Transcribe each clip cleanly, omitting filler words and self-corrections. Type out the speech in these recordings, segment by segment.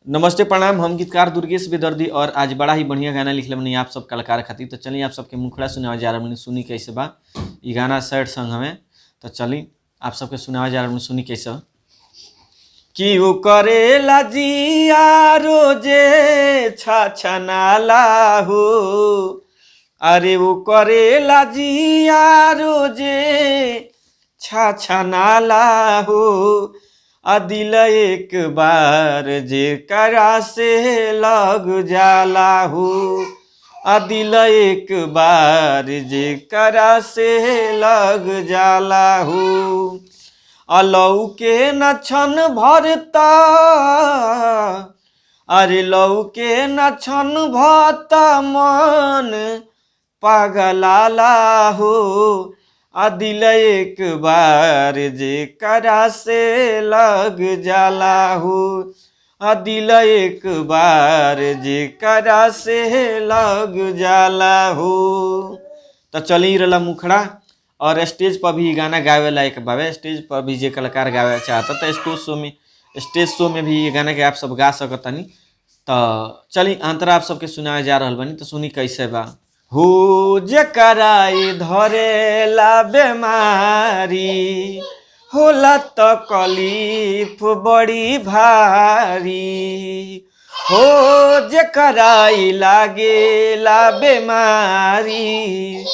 नमस्ते, प्रणाम। हम गीतकार दुर्गेश बेदर्दी और आज बड़ा ही बढ़िया गाना लिखले बनी आप सब कलाकार खातिर। तो चलिए, आप सबके मुखड़ा सुनावे जा रहल बनी, सुनी कैसे बा। ई गाना सैड सॉन्ग हमें। तो चली, आप सबके सुनावे जा रहल बनी, सुनी कैसे बा। कि वो करेला जिया रोजे छछनाला हो, अरे वो करेला जिया रोजे छछनाला हो, आ दिल एक बार जे करा से लग जाला हो, आ दिल एक बार जे करा से लग जाला हो। अलौ के न छन भरता, अरे लौ के न छन भरता, मन पगलाला हो, आ दिल एक बार जे करा से लग जाला हो, आ दिल एक बार जे करा से लग जाला हो। तो चली रहला मुखड़ा और स्टेज पर भी गाना गावे लायक बावे। स्टेज पर भी जे कलाकार गावे चाहता तो स्टेज शो में भी ये गाना के आप सब गा सकतानी। तो चली, अंतरा आप सबके सुनावे जा रहल बानी, तो सुनी कैसे बा। हो जकराई धरेला बेमारी, होला तकलीफ बड़ी भारी हो, जकराई लागेला बेमारी,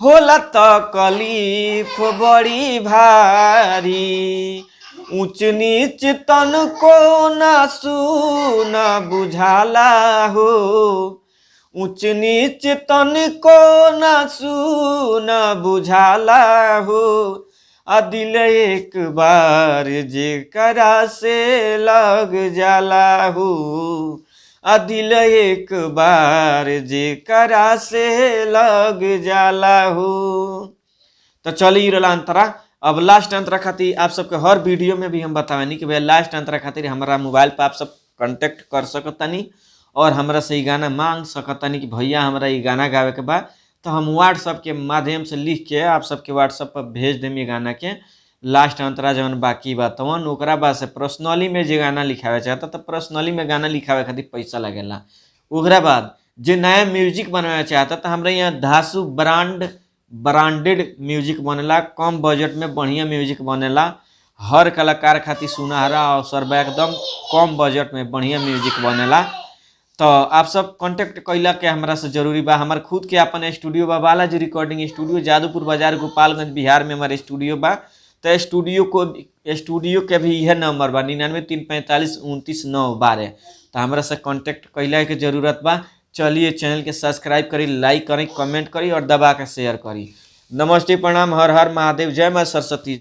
होला तकलीफ बड़ी भारी, ऊंच नीच तन को न सुन बुझाला हो, ऊंच नीच तन को न सुन बुझाला हो, आ दिल एक बार जे करा से लग जाला हो, आ दिल एक बार जे करा से लग जाला हो। तो चली रहला अंतरा। अब लास्ट अंतरा खातिर आप सबके हर वीडियो में भी हम बतावेनी कि भैया, लास्ट अंतरा खातिर हमारा मोबाइल पर आप सब कांटेक्ट कर सकतानी और हमरा से ई गाना मांग सकतानी कि भैया, हमरा ई गाना गावे के बा। तो हम व्हाट्सअप के माध्यम से लिख के आप सबके व्हाट्सअप पर भेज देम। ई गाना के लास्ट अंतरा जवन बाकी बा तवन। ओकरा बाद से पर्सनली में जे गाना लिखावे चाहता, तो पर्सनली में गाना लिखावे खातिर पैसा लगेला। ओकरा बाद जे नया म्यूजिक बनावे चाहता, तो हमरा यहाँ धासु ब्रांडेड म्यूजिक बनेला। कम बजट में बढ़िया म्यूजिक बनेला। हर कलाकार खातिर सुनहरा अवसर बा। एकदम कम बजट में बढ़िया म्यूजिक बनेला। तो आप सब कांटेक्ट कैला के हमरा से जरूरी बा। हमार खुद के अपन स्टूडियो बा, बालाजी रिकॉर्डिंग स्टूडियो, जादूपुर बाजार, गोपालगंज, बिहार में हमारे स्टूडियो बा। तो स्टूडियो के भी यह नंबर बा, 9934529912। तो हमरा से कांटेक्ट कैला के जरूरत बा। चलिए, चैनल के सब्सक्राइब करी, लाइक करी, कमेंट करी और दबा के शेयर करी। नमस्ते, प्रणाम, हर हर महादेव, जय माँ सरस्वती।